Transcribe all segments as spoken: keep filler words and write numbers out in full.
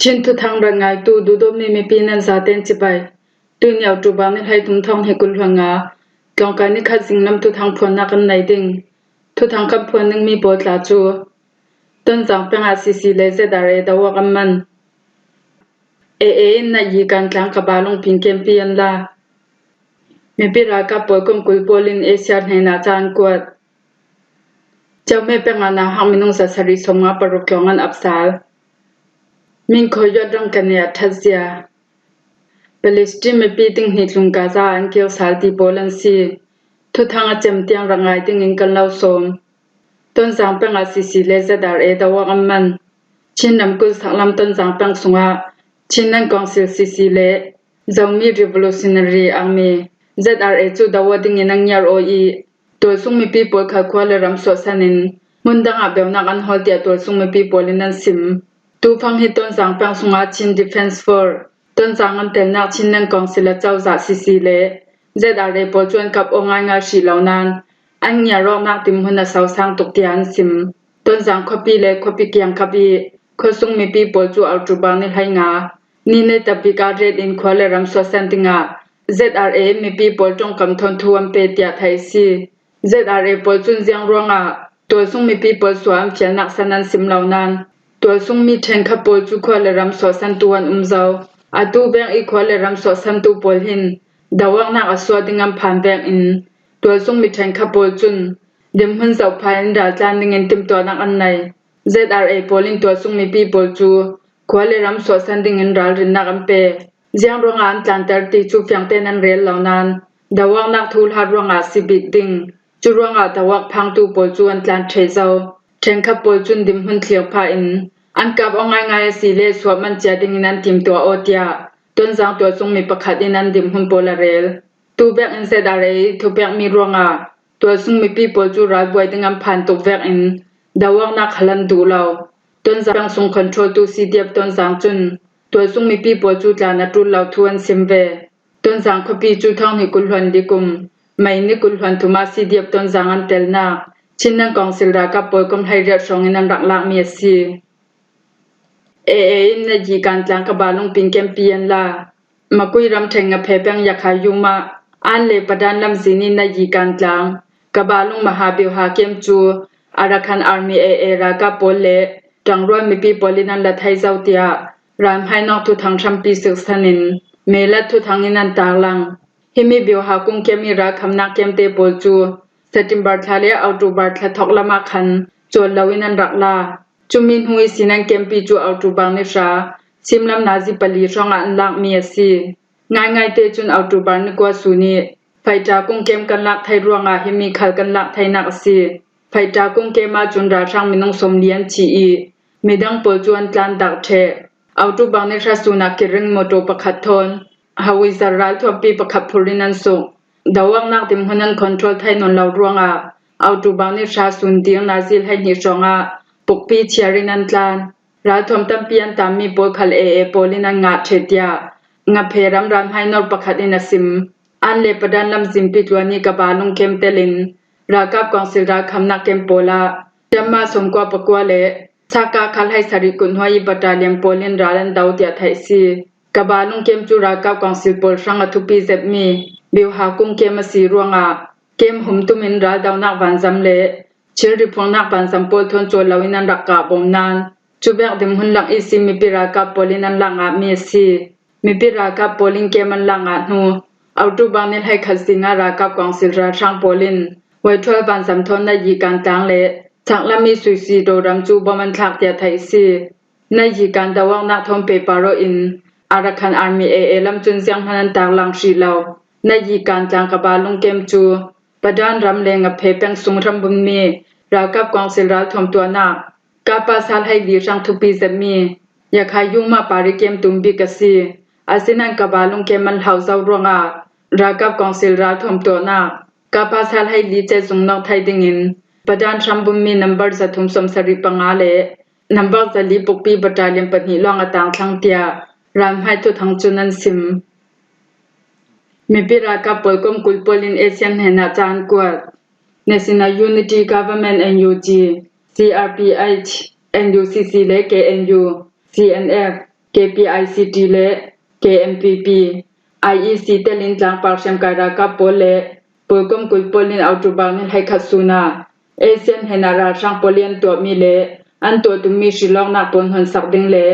Chin thuthang rak ngaitu duhdawtmi mipi nan zaten cibai. Tuini October ni hleithum thawng hnih kul hluan nga, tlawngkai ni khat zinglam thuthang phuannak kan nei ding. Thuthang kan phuan dingmi pawl tla cu Tonzang peng ah C C le Z R A do awk an man. A A in Nayi Kan tlang Kaba lungping kempi an la. Mipi ralkap pawl komkul pawl in Asia hnenah ca an kuat. Caume peng ah nauhak minung zasarih sawmnga paruk tlawng an ap sal. Min khawi yuat rang kan i a ṭhat zia. Palestine mipi ting hnih tlung Gaza ah an kir sal ti pawl an si. Thuthang a cem tiang rak ngai dingin kan lo sawm. Tonzang peng ah C C le Z R A do awk an man. Chin ramkulh saklam Tonzang peng sungah Chinland Council C C le Zomi Revolutionary Army Z R A cu do aw dingin an ngiar aw i, tualsung mipi pawl khal khua le ram suahsan in hmun dang ah beunak an hawl tiah tualsung mipi pawl in an sim. Tufang hi Tonzang peng sungah Chin Defence Force, Tonzang an telnak Chinland Council a cozah C C le Z R A pawl cu an kap aw ngaingai hrih lo nain an ngiar awknak dinhmun a sosang tuk tiah an sim. Tonzang khuapi le khuapi kiangkap i khuasung mipi pawl cu October ni hleinga ni neitabik ah ret in khua le ram suahsan dingah Z R A mipi pawl ṭongkam thawn thu an pe tiah theih a si. Z R A pawl cun ziang ruangah tualsung mipi pawl suah an fialnak san an sim lo nain tualsung mi ṭhenkhat pawl cu khua le ram suahsantu an um zo. Atu vek i khua le ram suahsantu pawl hin do awknak a suah ding an phan vekin tualsung mi ṭhenkhat pawl cun dinhmun zoh phah in raltlan dingin timtuahnak an nei. Z R A pawl in tualsung mipi pawl cu khua le ram suahsan dingin ralrinnak an pe. Ziang ruangah an tlanter ti cu fiangte nan rel lo nain do awknak thuhla ruangah si bik ding. Cu ruangah do awk phangtu pawl cu an tlan ṭheh zo. Ṭhenkhat pawl cun dinhmun thlir phah in an kap aw ngaingai a si le suah man cia dingin an timtuah aw tiah Tonzang tualsung mi pakhat in an dinhmun pawl a rel. Tu vekin Z R A i thupekmi ruangah tualsung mipi pawl cu ralbuai ding an phan tuk vekin do awknak khal an duh lo. Tonzang peng sung control tu C D F Tonzang cun tualsung mipi pawl cu tlan a ṭul lo thu an sim ve. Tonzang khuapi cu thawng hnih kul hluan li kum May ni kul hluan thum ah C D F Tonzang an telnak Chinland Council ralkap pawl kum hleiriat hrawngin an rak lakmi a si. A A in Nayi Kan tlang Kaba lungping kempi an la. Makui ramṭhen Ngaphe peng Yakha Yuma, An le Padan lamzin in Nayi Kan tlang Kaba lung Maha Bioha kem cu Arakan Army A A ralkap pawl le ṭangrual mipi pawl in an la thei zo tiah ralhmainawk thuthang hrampi siksan in Melat thuthang in an tarlang. Himi Bioha kung kem i ralkhamnak kemte pawl cu September thla le October thla thawk lam ah khan cawl loin an rak la. Cumi hnu ihsin an kempi cu October ni hra simlam nazi pali hrawngah an lakmi a si. Ngaingaite cun October ni kua sun i Faita kung kem kan lak thei ruangah himi khal kan lak theinak a si. Faita kung kem ahcun ralhrang minung sawmli an thi i midang pawl cu an tlan dak ṭheh. October ni hra sun ah kiring motor pakhat thawn hawizar ralthuampi pakhat phur in an suk. Do awknak dinhmun an control thei nawn lo ruangah October ni hra sun ding nazi hleihnih hrawngah pukpi chiar in an tlan. Ralthuam tampi an tanmi pawl khal A A pawl in an ngah ṭheh tiah Ngaphe ram ralhmainor pakhat in a sim. An le Padan lamzin pitluan i Kaba lung kem telin ralkap kawngsil ralkhamnak kem pawl ah Tamma sawmkua pakua le Saka kha hleisarih kut hnuai i battalion pawl in ral an do tiah theih si. Kaba lung kem cu ralkap kawngsil pawl hrang a thupi zetmi Bioha kung kem a si ruangah kem humtum in raldonak vanzam le thilri phungnak vanzam pawl thawn cawl loin an rak kah bawm nain, cuvek dinhmun lak ihsin mipi ralkap pawl in an lak ngahmi a si. Mipi ralkap pawl in kem an lak ngah hnu, October ni hleikhat sinah ralkap kawngsil ralhrang pawl in Waithual vanzam thawn Nayi Kan tlang le Saklam i Suisi do ram cu bom an thlak tiah theih a si. Nayi Kan do awknak thawn pehpar aw in Arakan Army A A lam cun zianghman an tarlang hrih lo. Nayi Kan tlang Kaba lung kem cu Padan ram le Ngaphe peng sung hrambunmi ralkap kawngsil ralthuam tuahnak Kapa sal hei li hrang thupi zetmi Yakha Yuma pari kem tum bik a si. Asinain Kaba lung kem an hlau zo ruangah ralkap kawngsil ralthuam tuahnak Kapa sal hei li cezung nawk thai dingin Padan hrambunmi nambar zathum sawmsarih panga le nambar zali pukpi battalion pahnih lawng a tangthlang tiah ralhmai thuthang cun an sim. Mipi ralkap pawl komkul pawl in A S E A N hnenah ca an kuat. National Unity Government N U G, C R P H, N U C C le K N U, C N F, K P I C T le K M P P, I E C telin tlangpar hremkai ralkap pawl le pawlkom kul pawlin October ni hleikhat suna ASEAN hnenah ralhrang pawl i an tuahmi le an tuah tummi hrilawknak pawl hnonsak ding le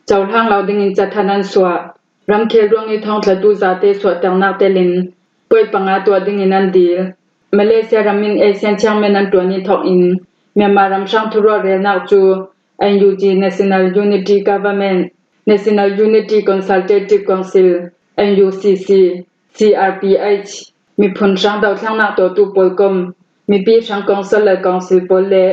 cohlang lo dingin cathanh an suah. Ramkhel ruang i thawngthlatu zate suahternak telin point panga tuah dingin an dil. Malaysia ram in ASEAN chairman an tuah ni thawkin Myanmar ram hrang thuruahrialnak cu N U G National Unity Government, National Unity Consultative Council, N U C C, C R P H, miphun hrang dothlennak tuahtu pawlkom, mipi hrang kawngsil le kawngsil pawl le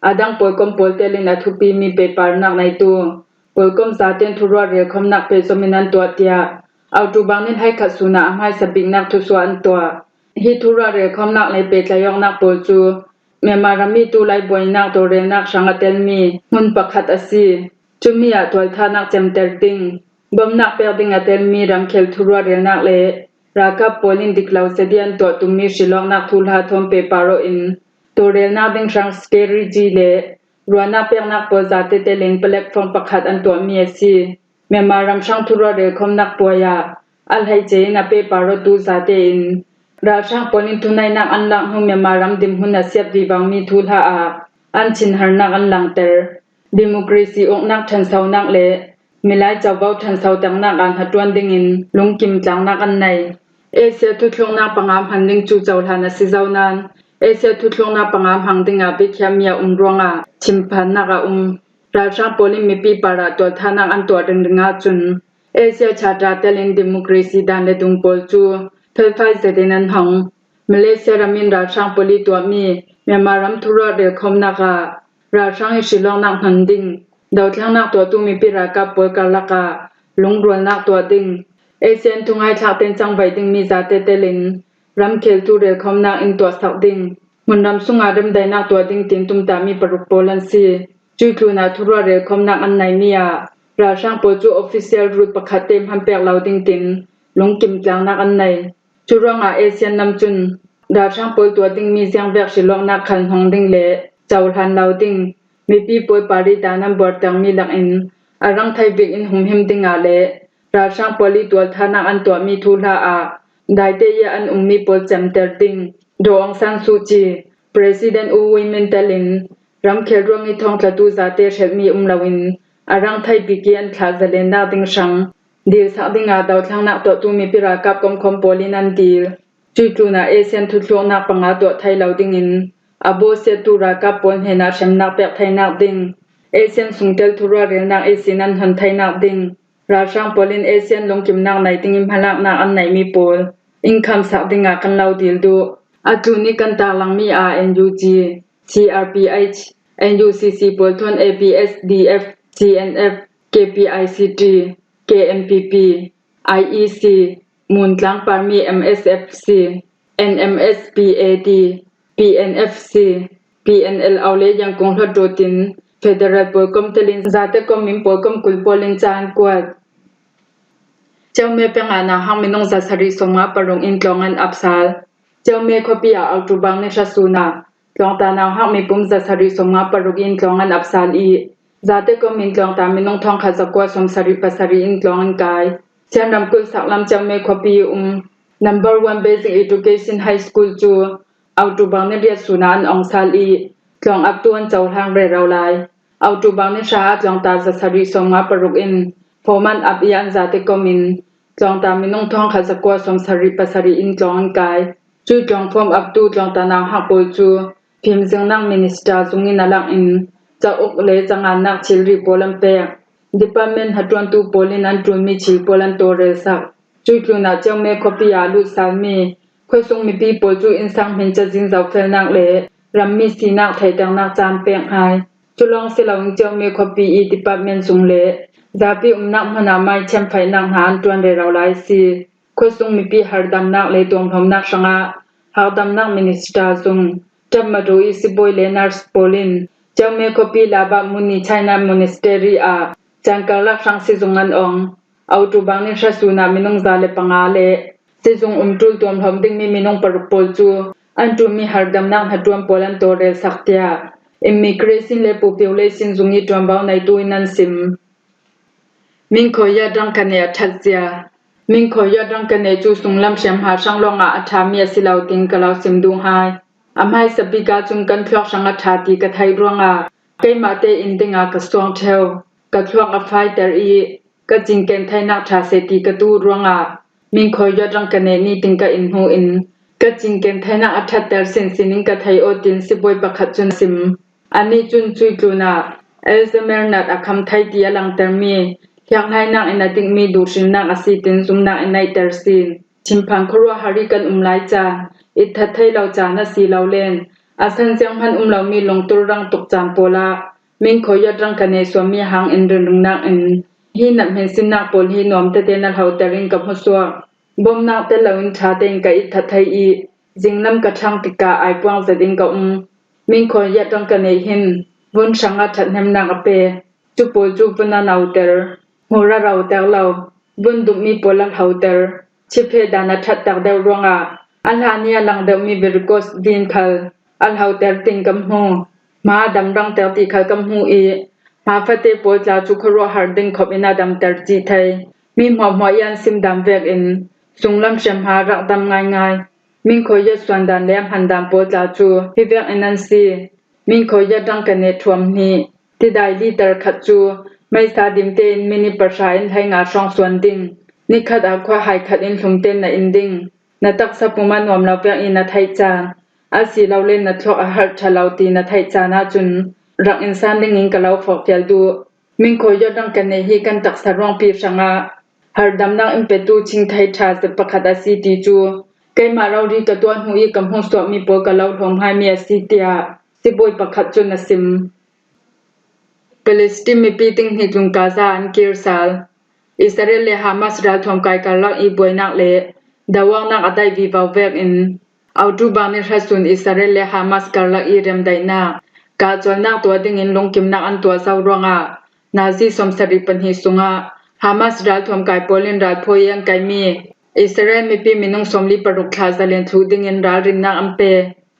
a dang pawlkom pawl telin a thupimi pehparnak neitu pawlkom zaten thuruah relkhawmnak pehzom in an tuah tiah October ni hleikhat suna a hmaisa biknak thusuah an tuah. Hi thuruah relkhawmnak le pehtlaihawknak pawl cu Myanmar ram i tulai buainak tawlrelnak hrang a telmi hmun pakhat a si. Cumi ah tualthanak cemter ding, bawmhnak pek ding a telmi ramkhel thuruah relnak le ralkap pawl in dik lo sadi an tuah tummi hrilawknak thuhla thawn pehpar awh in tawlrelnak ding hrang strategy le ruahnak peknak pawl zate telin platform pakhat an tuahmi a si. Myanmar ram hrang thuruah relkhawmnak puai ah a hleice in a pehpar awhtu zate in ralhrang pawl in thuneihnak an lak hnu Myanmar ram dinhmun a siat vivomi thuhla ah an thinharnak an langter. Democracy uknak ṭhansonak le milai covo ṭhansoternak ah hnaṭuan dingin lungkim tlangnak an nei. Asia thutluknak panga hman ding cu cohlan a si zo nain Asia thutluknak panga hmang dingah biakhiahmi a um ruangah chimphannak a um. Ralhrang pawl in mipi parah tualthanak an tuah ringring ahcun Asia Charter telin democracy dan le dung pawl cu felfai zetin an hong. Malaysia ram in ralhrang pawl i tuahmi Myanmar ram thuruah relkhawmnak ah ralhrang i hrilawknak hnon ding, dothlennak tuahtu mipi ralkap pawl karlak ah lungrualnak tuah ding, ASEAN thungaithlak ten cangvai dingmi zate telin ramkhel thu relkhawmnak in tuahsak ding, hmunram sungah remdaihnak tuah ding tin tumtahmi paruk pawl an si. Cuih tlunah thuruah relkhawmnak an neimi ah ralhrang pawl cu official route pakhat te hman pek lo ding tin lungkim tlangnak an nei. Curuangah ASEAN nam cun ralhrang pawl tuah dingmi ziangvek hrilawknak khal hnong ding le cohlan lo ding, mipi pawl paritan an buartermi lakin a rang thei bik in humhim dingah le ralhrang pawl i tualthanak an tuahmi thuhla ah daite i an ummi pawl cemter ding. Daw Aung San Suu Kyi, President U Win Myint telin ramkhel ruang i thawngthlatu zate hrelhmi um loin a rang thei bik i an thlah zalennak ding hrang dilsak dingah dothlennak tuahtu mipi ralkap komkhawm pawl in an dil. Cuih tlunah ASEAN thutluknak panga tuah thei lo dingin a bawsiattu ralkap pawl hnenah hremnak pek theinak ding, ASEAN sungtel thuruah relnak ihsin an hnon theinak ding, ralhrang pawl in ASEAN lungkimnak nei ding i hmalaknak an neihmi pawl in khamhsak dingah kan lo dil duh. A tlun i kan tarlangmi ah N U G, C R P H, N U C C pawl thawn A B S D F, C N F, K P I C T, K M P P, I E C, Muntlang Parmi M S F C, N M S P A D, P N F C, P N L O le Yangkung Hluttaw tin federal pawlkom telin zate kom in pawlkom kul pawl in ca an kuat. Ceume peng ah nauhak minung zasarih sawmnga paruk in tlawng an ap sal. Ceume khuapi ah October ni hra sun ah tlawngta nauhak mipum zasarih sawmnga paruk in tlawng an ap sal i, zate kom in tlawngta minung thawngkhat zakua sawmsarih pasarih in tlawng an kai. Sian ramkulh saklam Ceume khuapi i um Number One Basic Education High School cu October ni riat sun ah an ong sal i, tlawng aptu an cohlang rero lai. October ni hra ah tlawngta zasarih sawmnga paruk in form an ap i an zate kom in tlawngta minung thawngkhat zakua sawmsarih pasarih in tlawng an kai. Cuih tlawng form aptu tlawngta nauhak pawl cu fimzingnak minister zung in a lak in cauk le cangannak thilri pawl an pek. Department hnaṭuantu pawl in an ṭulmi thil pawl an tawlrelsak. Cuih tlunah Ceume khuapi ah a lut salmi khuasung mipi pawl cu innsang hmin cazin zohfelnak le rammi sinak theihternak caan pek hai. Cu lawng si loin Ceume khuapi i department zung le zapi umnak hmun ah mai thiamfaihnak hna an ṭuan rero lai si. Khuasung mipi hardamnak le tuamhlawmnak hrangah hakdamnak minister zung, ṭap mado i sibawi le nurse pawl in Ceume khuapi Labak Muni China Monastery ah caan karlak hrang sizung an ong. October ni hra sun ah minung za le panga le sizung umṭul tuamhlawm dingmi minung paruk pawl cu an ṭulmi hardamnak hnaṭuan pawl an tawlrelsak tiah immigration le population zung i ṭuanvo neitu in an sim. Mingkhoya Dangkane a ṭhatzia. Mingkhoya Dangkane cu sunglam hriamhma hrang lawngah a ṭhami a si lo tiin ka lo sim duh hai. A hmaisa bik ahcun kan thluak hrang a ṭha ti ka theih ruangah keimah te in dingah ka suang ṭheu. Ka thluak a faiter i ka cinken theinak ṭha seh ti ka duh ruangah Mingkhoya Dangkane nitin ka in hnu in ka cinken theinak a ṭhatter sinsin in ka thei aw tiin sibawi pakhat cun a sim. Anih cun cuih tlunah Alzheimer nat a kham thei ti a langtermi hliakhlainak in a dikmi duhhrinnak a si tiin zumnak in naihter sin. Thinphan khuaruahhar i kan um lai caan, itthat thei lo caan a si lo len a sanziang hman um lomi lungtur rang tuk caan pawl ah Mingkhoya Dangkane suammi hang in rinringnak in hi nat hminsinnak pawl hi nuam tete na hloter in ka hmusuak. Bawmhnak tel loin ṭha tein ka itthat thei i zinglam ka ṭhang tikah aipuang zet in ka um. Mingkhoya Dangkane hin vun hrang a ṭhathnemnak a pe. Cu pawl cu vun a nauter, hmur a roter lo, vun dumhmi pawl a hloter, chiphe dan a ṭhattak deuh ruangah a hla nih a lang deuhmi varicose vein khal a hloter tiin ka hmu. Hma a dam rangter ti khal ka hmu i hma fate pawl tla cu khuaruahhar ding khop in a damter cih thei. Mi hmuahhmuah i an sim dan vekin sunglam hriamhma rak dam ngaingai. Mingkhoya suan dan le a hman dan pawl tla cu hi vekin an si. Mingkhoya Dangkane thuam hnih. Tidai liter khat cu meisa dim tein minit pahra in hleinga hrawng suan ding. Nikhat ah khuahai khat in hlum tein na in ding. Na taksa pum a nuam lo vek i na theih caan, asilole na thluak a harh ṭha lo ti na theih caan ahcun rak in san dingin ka lo forhfial duh. Mingkhoya Dangkane hi kan taksa ruangpi hrangah harhdamnak in petu chingthei ṭha zet pakhat a si ti cu keimah rori ka tuah hnu i ka hmuhsuakmi pawl ka lo hlawm haimi a si, tiah sibawi pakhat cun a sim. Palestine mipi tinghnih tlun Gaza an kir sal. Israel le Hamas ralthuam kai karlak i buainak le doawknak a daih vivo vekin October ni hra sun Israel le Hamas karlak i remdaihnak kahcolhnak tuah dingin lungkimnak an tuah zo ruangah nazi sawmsarih pahnih sungah Hamas ralthuam kai pawl in ralphawi an kaihmi Israel mipi minung sawmli paruk thlah zalen thluh dingin ralrinnak an pe.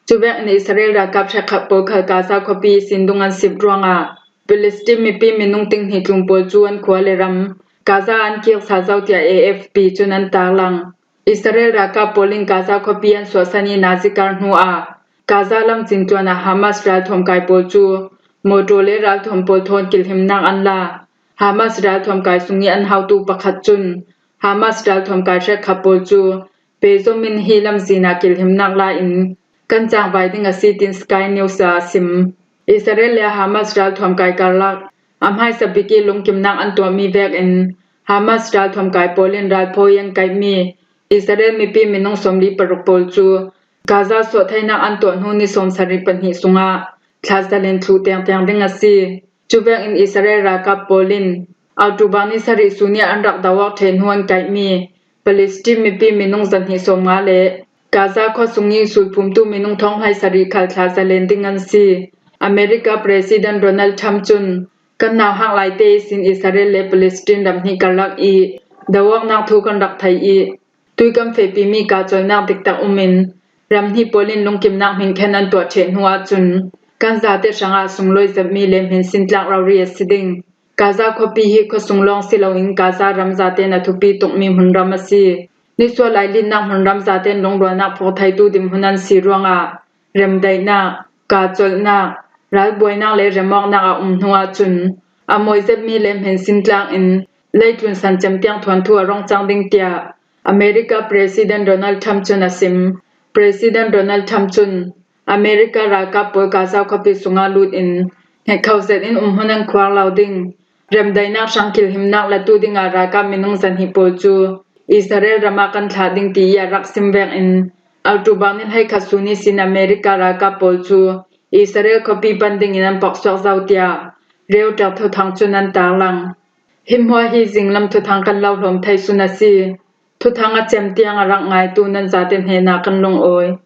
Cuvek in Israel ralkap hrekkhat pawl khal Gaza khuapi ihsin dung an sip ruangah Palestine mipi minung tinghnih tlun pawl cu an khua le ram Gaza an kirsa zo tiah A F P cun an tarlang. Israel ralkap pawl in Gaza khuapi an suahsan i nazi kar hnu ah Gaza lamcin tluan ah Hamas ralthuam kai pawl cu mawṭaw le ralthuam pawl thawn kilhimnak an la. Hamas ralthuam kai sung i an hautu pakhat cun Hamas ralthuam kai hrekkhat pawl cu pehzom in hi lamzin ah kilhimnak la in kan cangvai ding a si, tiin Sky News ah a sim. Israel le Hamas ralthuam kai karlak a hmaisa bik i lungkimnak an tuahmi vekin Hamas ralthuam kai pawl in ralphawi an kaihmi Israel mipi minung sawmli paruk pawl cu Gaza suahtheinak an tuah hnu ni sawmsarih pahnih sungah thlah zalen thluh tengteng ding a si. Cuvek in Israel ralkap pawl in October ni sarih sun i an rak doawk ṭheh hnu an kaihmi Palestine mipi minung zahnih sawmnga le Gaza khuasung i sulphumtu minung thawng hleisarih khal thlah zalen ding an si. America President Donald Trump cun kan nauhak laite ihsin Israel le Palestine ram hnih karlak i doawknak thu kan rak thei i tui kan fehpimi kahcolhnak diktak um in ram hnih pawl in lungkimnak hminkhen an tuah ṭheh hnu ahcun kan zate hrangah sunglawi zetmi le hminsintlak rori a si ding. Gaza khuapi hi khuasung lawng si loin Gaza ram zaten a thupi tukmi hmunram a si. Nisual lailitnak hmunram zaten lungrualnak phurtheitu dinhmun an si ruangah remdaihnak, kahcolhnak, ralbuainak le remawknak a um hnu ahcun a mawi zetmi le hminsintlak in leitlun san cem tiang thuanthu a rung cang ding tiah America President Donald Trump cun a sim. President Donald Trump cun America ralkap pawl Gaza khuapi sungah lut in hnekkho zet in umhmun an khuar lo ding, remdaihnak hrang kilhimnak latu dingah ralkap minung zahnih pawl cu Israel ram ah kan thlah ding ti i a rak sim vekin October ni hleikhat sun ihsin America ralkap pawl cu Israel khuapi pan dingin an paksuak zo tiah Reuters thuthang cun an tarlang. Hi hmuah hi zinglam thuthang kan lo hlawm thei sun a si. Thuthang a cem tiang a rak ngaitu nan zate hnenah kan lungawi.